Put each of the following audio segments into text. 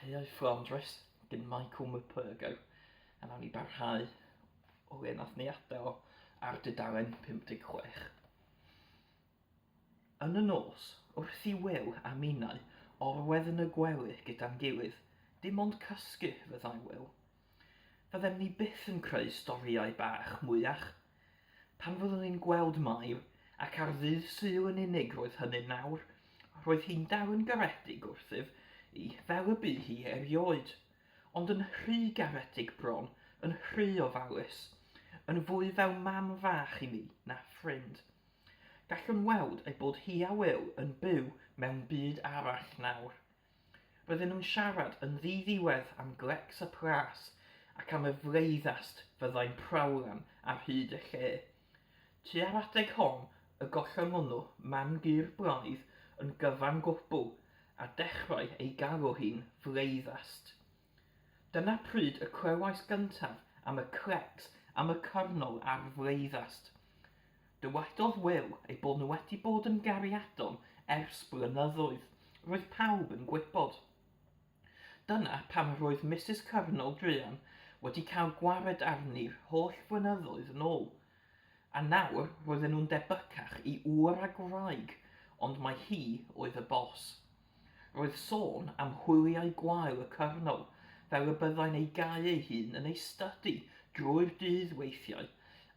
Caeau Fflandrys gan Michael Morpurgo, a nawn ni barhau o le nath ni adael ar dudalen 56. Yn y nos, wrth i Wil a minnau orwedd yn y gwely gyda'n gilydd, dim ond cysgu fyddai Wil. Fyddem ni byth yn creu storïau bach mwyach. Pan fyddwn i'n gweld Mair, ac ar ddydd Sul yn unig roedd hynny nawr, roedd hi'n dal yn garedig wrthyf i, fel y bu hi erioed, ond yn rhy garedig bron, yn rhy ofalus, yn fwy fel mam fach i mi na ffrind. Gallwn weld ei bod hi a Wil yn byw mewn byd arall nawr. Roedden nhw'n siarad yn ddi-ddiwedd am glecs y plas ac am y fleiddast fyddai'n prawlan ar hyd y lle. Tua'r adeg hon y gollyngon nhw mam-gu'r blaidd yn gyfan gwbl a dechrau ei galw hi'n fleiddast. Dyna pryd y clywais gyntaf am y clecs am y cyrnol a'r fleiddast. Dywedodd Wil eu bod nhw wedi bod yn gariadon ers blynyddoedd. Roedd pawb yn gwybod. Dyna pam roedd Misus Cyrnol druan wedi cael gwared arni'r holl flynyddoedd yn ôl. A nawr roedden nhw'n debycach i ŵr a gwraig, ond mai hi oedd y bos. Roedd sôn am hwyliau gwael y Cyrnol, fel y byddai'n ei gau ei hun yn ei stydi drwy'r dydd weithiau,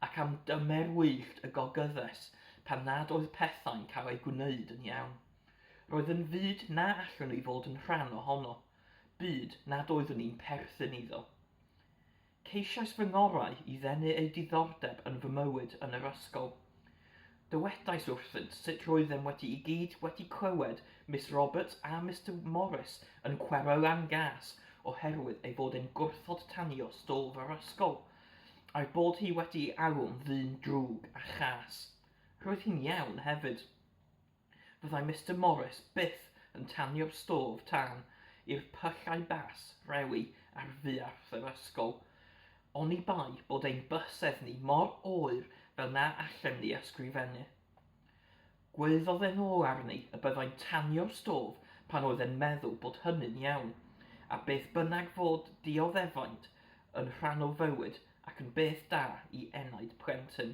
ac am dymer wyllt y gogyddes pan nad oedd pethau'n cael eu gwneud yn iawn. Roedd yn fyd na allwn i fod yn rhan ohono, byd nad oeddwn i'n perthyn iddo. Ceisiais fy ngorau i ddenu eu diddordeb yn fy mywyd yn yr ysgol. Dywedais wrthynt sut roeddem wedi i gyd wedi clywed Miss Roberts a Mister Morris yn cweryla'n gas oherwydd ei fod e'n gwrthod tanio stôf yr ysgol, a'i bod hi wedi'i alw'n ddyn drwg a chas. Roedd hi'n iawn hefyd. Fyddai Mister Morris byth yn tanio'r stôf tân i'r pyllau bas rewi ar fuarth yr ysgol, oni bai bod ein bysedd ni mor oer fel na allem ni ysgrifennu. Gwaeddodd e'n ôl arni y byddai'n tanio'r stôf pan oedd e'n meddwl bod hynny'n iawn, a beth bynnag fod dioddefaint yn rhan o fywyd ac yn beth da i enaid plentyn.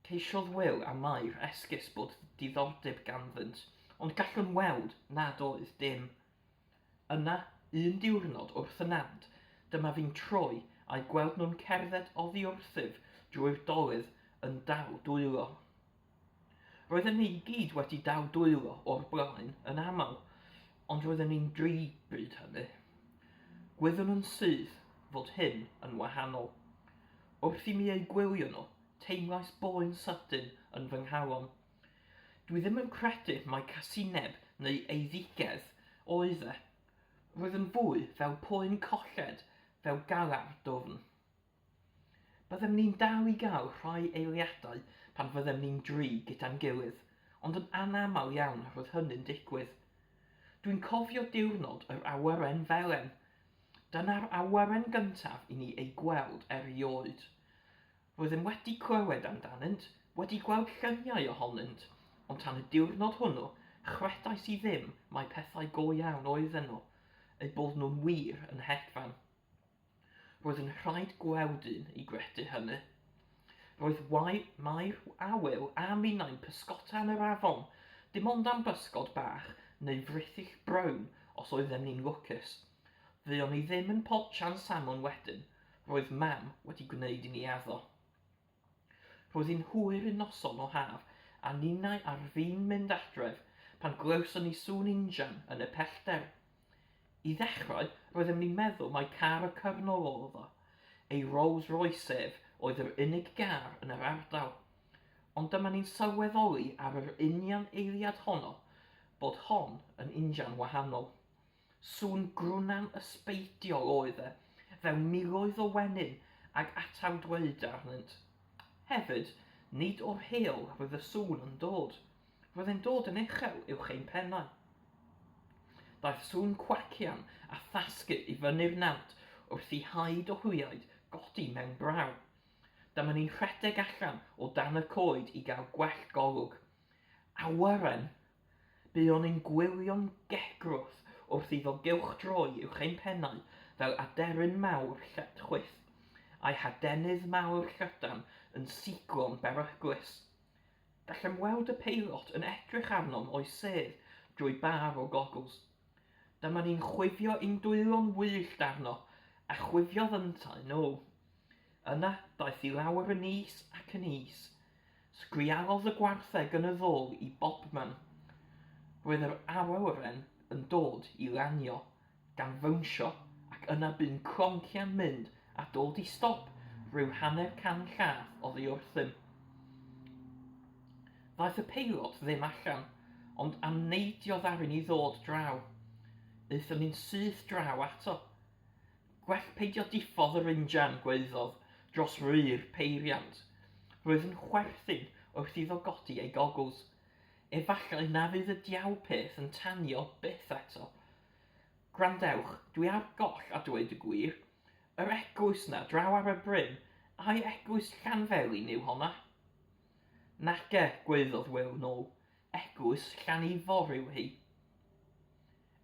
Ceisiodd Wil a Mair esgus bod diddordeb ganddynt, ond gallwn weld nad oedd dim. Yna, un diwrnod wrth y nant, dyma fi'n troi a'u gweld nhw'n cerdded oddi wrthyf drwy'r dolydd yn dal dwylo. Roedden ni i gyd wedi dal dwylo o'r blaen yn aml, ond roedden ni'n dri bryd hynny. Gwyddwn yn syth fod hyn yn wahanol. Wrth i mi eu gwylio nhw, teimlais boen sydyn yn fy nghalon. Dwi ddim yn credu mai casineb neu eiddigedd oedd e. Roedd yn fwy fel poen colled, fel galar dwfn. Byddem ni'n dal i gael rhai eiliadau pan fyddem ni'n dri gyda'n gilydd, ond yn anaml iawn roedd hynny'n digwydd. Dwi'n cofio diwrnod yr awyren felen. Dyna'r awyren gyntaf i ni ei gweld erioed. Roeddem wedi clywed amdanynt, wedi gweld lluniau ohonynt, ond tan y diwrnod hwnnw, chredais i ddim mai pethau go iawn oedden nhw, eu bod nhw'n wir yn hedfan. Roedd yn rhaid gweld un i gredu hynny. Roedd Mair a Wil a minnau'n pysgota yn yr afon, dim ond am bysgod bach neu frithyll brown os oeddem ni'n lwcus. Fuon ni ddim yn potsian samwn wedyn, Roedd Mam wedi gwneud i ni addo. Roedd hi'n hwyr un noson o haf a ninnau ar fin mynd adref pan glywson ni sŵn injan yn y pellter. I ddechrau, roeddem ni'n meddwl mai car y Cyrnol oedd o. Ei Rolls Royce ef oedd yr unig gar yn yr ardal. Ond dyma ni'n sylweddoli ar yr union eiliad honno bod hon yn injan wahanol. Sŵn grwnan ysbeidiol oedd e, fel miloedd o wenyn ag ataw dweud arnynt. Hefyd, nid o'r heol roedd y sŵn yn dod. Roedd e'n dod yn uchel uwch ein pennau. Daeth sŵn cwacian a thasgu i fyny'r nant wrth i haid o hwyaid godi mewn braw. Dyma ni'n rhedeg allan o dan y coed i gael gwell golwg. Awyren! Buon ni'n gwylio'n gegrwth wrth iddo gylchdroi uwch ein pennau fel aderyn mawr lletchwith, a'i hadenydd mawr llydan yn siglo'n beryglus. Gallem weld y peilot yn edrych arnom o'i sedd drwy bâr o gogls. Dyma ni'n chwifio ein dwylo'n wyllt arno, a chwifiodd yntau nôl. Yna, daeth i lawr yn is ac yn is. Sgrialodd y gwartheg yn y ddôl i bobman. Roedd yr awyren yn dod i lanio, gan fownsio, ac yna bu'n cloncian mynd a dod i stop rhyw hanner can llath oddi wrthym. Ddaeth y peilot ddim allan, ond amneidiodd aryn i ddod draw. Aethon ni'n syth draw ato. Gwell peidio diffodd yr injan, gwaeddodd, dros ru'r peiriant. Roedd yn chwerthin wrth iddo godi ei gogls. Efallai na fydd y diawl peth yn tanio byth eto. Gwrandewch, dwi ar goll a dweud y gwir. Yr eglwys 'na draw ar y bryn, ai eglwys Llanfelin yw honna? Nage, gwaeddodd Wil nôl, eglwys Llanifor yw hi.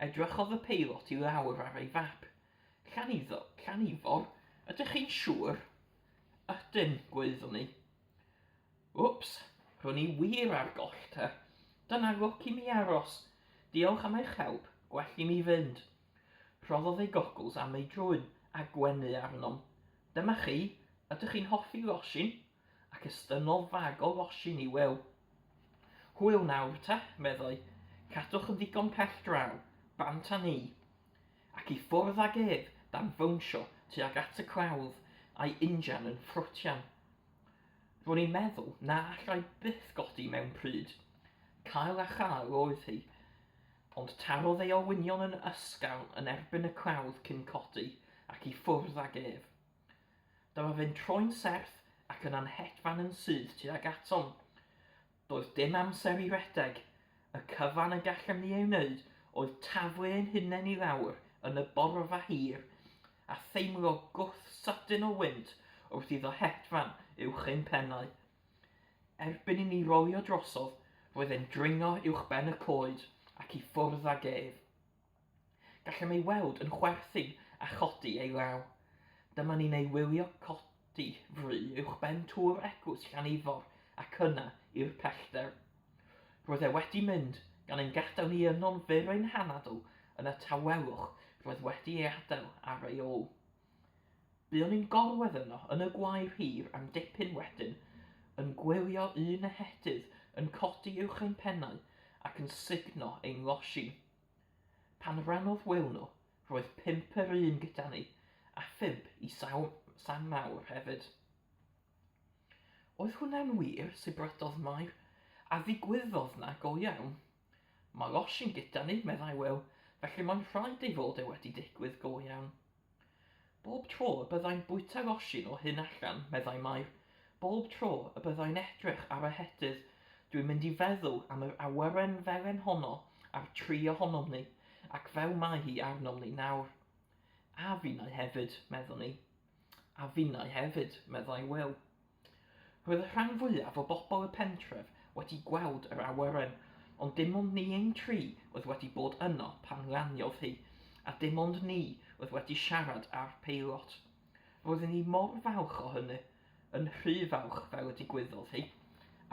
Edrychodd y peilot i lawr ar ei fap. Llaniddo, Llanifor? Ydych chi'n siŵr? Ydyn, gwaeddwn i. Wps, ro'n i wir ar goll te. Dyna lwc i mi aros. Diolch am eich help, gwell i mi fynd. Rhoddodd ei gogls am ei drwyn a gwenu arnom. Dyma chi, ydych chi'n hoffi losin? Ac estynnodd fag o losin i Wil. Hwyl nawr te, meddai. Cadwch yn ddigon pell draw. Bant â ni. Ac i ffwrdd ag ef, dan fownsio tuag at y clawdd, a'i injan yn ffrwtian. Ro'n i'n meddwl na allai byth godi mewn pryd. Cael a chael oedd hi. Ond tarodd ei olwynion yn ysgafn yn erbyn y clawdd cyn codi, ac i ffwrdd ag ef. Dyma fe'n troi'n serth ac yna'n hedfan yn syth tuag atom. Doedd dim amser i redeg. Y cyfan y gallem ni ei wneud oedd taflu ein hunain i lawr yn y borfa hir a theimlo gwth sydyn o wynt wrth iddo hedfan uwch ein pennau. Erbyn i ni rolio drosodd, roedd e'n dringo uwchben y coed ac i ffwrdd ag ef. Gallem ei weld yn chwerthin a chodi ei law. Dyma ni'n ei wylio codi fry uwchben tŵr eglwys Llanifor ac yna i'r pellter. Roedd e wedi mynd, gan ein gadael ni yno'n fyr ein hanadl yn y tawelwch roedd wedi ei adael ar ei ôl. Buon ni'n gorwedd yno yn y gwair hir am dipyn wedyn, yn gwylio un ehedydd yn codi uwch ein pennau ac yn sugno ein losin. Pan rannodd Wil nhw, roedd pump yr un gyda ni, a phump i Sam Mawr hefyd. Oedd hwnna'n wir? sibrydodd Mair. A ddigwyddodd 'na go iawn? Mae losin gyda ni, meddai Wil, felly mae'n rhaid ei fod e wedi digwydd go iawn. Bob tro y byddai'n bwyta losin o hyn allan, meddai Mair, bob tro y byddai'n edrych ar y hedydd, dwi'n mynd i feddwl am yr awyren felen honno a'r tri ohonom ni, ac fel mae hi arnom ni nawr. A finnau hefyd, meddwn i. A finnau hefyd, meddai Wil. Roedd y rhan fwyaf o bobl y pentref wedi gweld yr awyren, ond dim ond ni ein tri oedd wedi bod yno pan laniodd hi, a dim ond ni oedd wedi siarad â'r peilot. Roeddwn i mor falch o hynny, yn rhy falch fel y digwyddodd hi.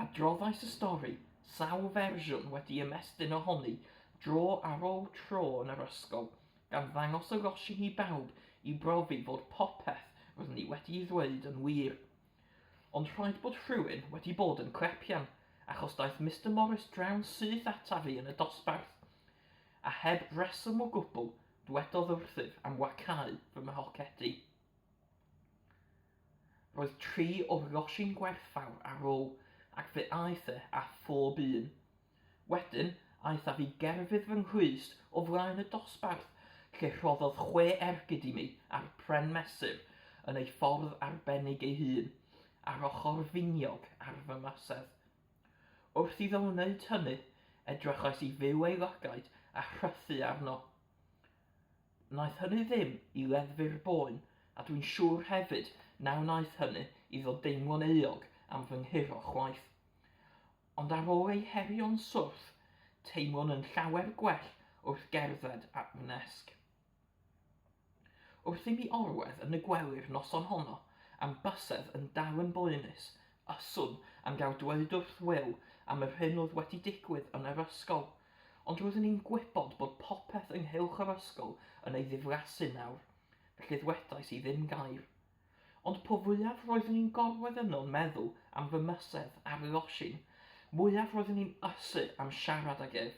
Adroddais y stori, sawl fersiwn wedi ymestyn ohoni dro ar ôl tro yn yr ysgol, gan ddangos y losin i bawb i brofi fod popeth roeddwn i wedi'i ddweud yn wir. Ond rhaid bod rhywun wedi bod yn clepian, achos daeth Mister Morris draw'n syth ataf i yn y dosbarth, a heb reswm o gwbl, dwedodd wrthyf am wacáu fy mhocedi. Roedd tri o'r losin gwerthfawr ar ôl, ac fe aeth e â phob un. Wedyn, aeth â fi gerfydd fy nghlust o flaen y dosbarth, lle rhoddodd chwe ergyd i mi a'r pren mesur yn ei ffordd arbennig ei hun, ar ochr finiog ar fy masedd. Wrth iddo wneud hynny, edrychais i fyw ei lygaid a rhythu arno. Wnaeth hynny ddim i leddfu'r boen, a dwi'n siŵr hefyd na wnaeth hynny iddo deimlo'n euog am fy nghuro chwaith. Ond ar ôl ei herio'n swrth, teimlwn yn llawer gwell wrth gerdded at fy nesg. Wrth i mi orwedd yn y gwely'r noson honno, a'm bysedd yn dal yn boenus, yswn am gael dweud wrth Wil am yr hyn oedd wedi digwydd yn yr ysgol, ond roeddwn i'n gwybod bod popeth ynghylch yr ysgol yn ei ddiflasu nawr, felly ddwedais i ddim gair. Ond po fwyaf roeddwn i'n gorwedd yno'n meddwl am fy mysedd a'r losin, mwyaf roeddwn i'n ysu am siarad ag ef.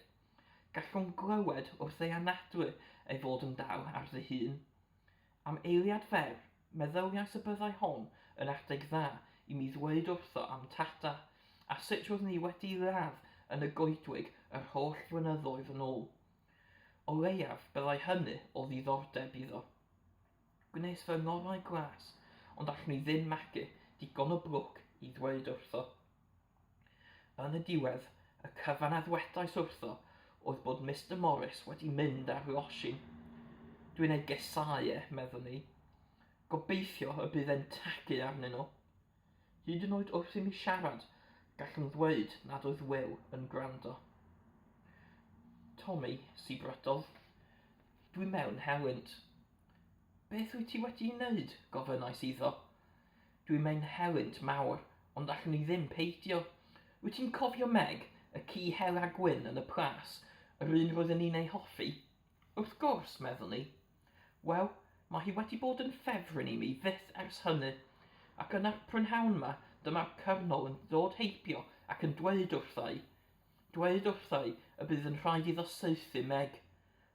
Gallwn glywed wrth ei anadlu ei fod yn dal ar ddi-hun. Am eiliad fer, meddyliais y byddai hon yn adeg dda i mi ddweud wrtho am Tata, a sut roeddwn i wedi'i ladd yn y goedwig yr holl flynyddoedd yn ôl. O leiaf, byddai hynny o ddiddordeb iddo. Gwnes fy ngorau glas, ond allwn i ddim magu digon o blwc i ddweud wrtho. Yn y diwedd, y cyfan a ddwedais wrtho oedd bod Mister Morris wedi mynd ar losin. Dwi'n ei gesáu e, meddwn i. Gobeithio y bydd e'n tagu arnyn nhw. Hyd yn oed wrth i mi siarad, gallwn ddweud nad oedd Will yn gwrando. Tommy, sibrydodd. Dwi mewn helynt. Beth wyt ti wedi'i wneud? gofynnais iddo. Dwi mewn helynt mawr, ond allwn i ddim peidio. Wyt ti'n cofio Meg, y ci hela gwyn yn y plas, yr un roedden ni'n ei hoffi? Wrth gwrs, meddwn i. Wel, mae hi wedi bod yn ffefryn i mi fyth ers hynny. Ac yna'r prynhawn 'ma, dyma'r cyrnol yn dod heibio ac yn dweud wrtha i, dweud wrtha i y bydd yn rhaid iddo saethu Meg.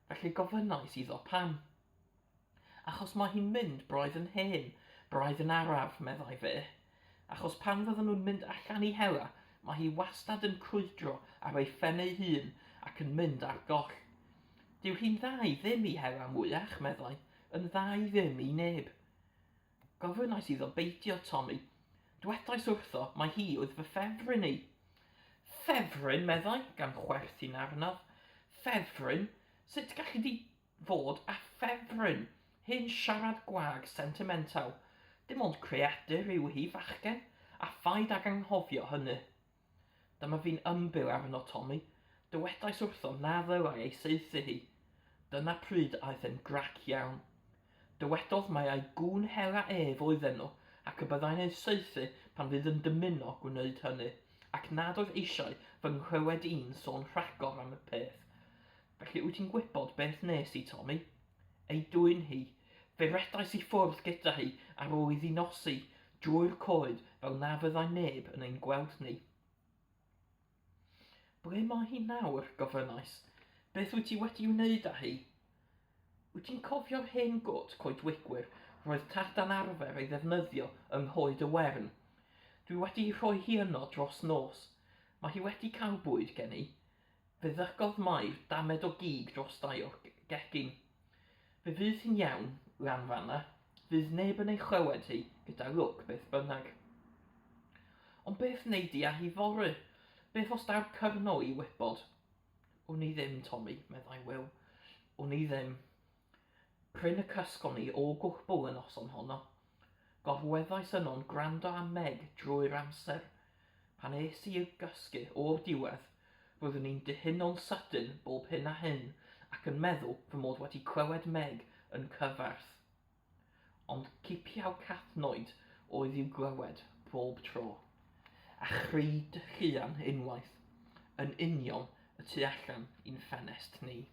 Felly gofynnais iddo pam. Achos mae hi'n mynd braidd yn hen, braidd yn araf, meddai fe. Achos pan fydden nhw'n mynd allan i hela, mae hi wastad yn crwydro ar ei phen ei hun ac yn mynd ar goll. Dyw hi'n dda i ddim i hela mwyach, meddai, yn dda i ddim i neb. Gofynnais iddo beidio, Tommy. Dwedais wrtho mai hi oedd fy ffefryn i. Ffefryn, meddai, gan chwerthin arnaf. Ffefryn? Sut galli di fod â ffefryn? Hen siarad gwag sentimental. Dim ond creadur yw hi, fachgen, a phaid ag anghofio hynny. Dyma fi'n ymbil arno Tommy. Dywedais wrtho na ddylai ei saethu hi. Dyna pryd aeth e'n grac iawn. Dywedodd mai ei gŵn hela ef oedden nhw ac y byddai'n eu saethu pan fydd yn dymuno gwneud hynny, ac nad oedd eisiau fy nghlywed i'n sôn rhagor am y peth. Felly wyt ti'n gwybod beth nes i, Tommy? Ei dwyn hi. Fe redais i ffwrdd gyda hi ar ôl iddi nosi drwy'r coed fel na fyddai neb yn ein gweld ni. Ble mae hi nawr? gofynnais. Beth wyt ti wedi wneud â hi? Wyt ti'n cofio'r hen gwt coedwigwyr roedd Tada'n arfer ei ddefnyddio yng Nghoed y Wern? Dwi wedi rhoi hi yno dros nos. Mae hi wedi cael bwyd gen i. Fe ddygodd Mair damed o gig drosta'i o'r gegin. Fe fydd hi'n iawn, lan fan'na. Fydd neb yn ei chlywed hi, gyda lwc beth bynnag. Ond beth wnei di â hi fory? Beth os daw'r cyrnol i wybod? Wn i ddim, Tommy, meddai Wil. Wn i ddim. Prin y cysgon ni o gwbl y noson honno. Gorweddais yno'n gwrando am Meg drwy'r amser. Pan es i i gysgu o'r diwedd, roeddwn i'n dihuno'n sydyn bob hyn a hyn ac yn meddwl fy mod wedi clywed Meg yn cyfarth. Ond cipiau catnoid oedd i'w glywed bob tro. A chryd lluan unwaith, yn union y tu allan i'n ffenest ni.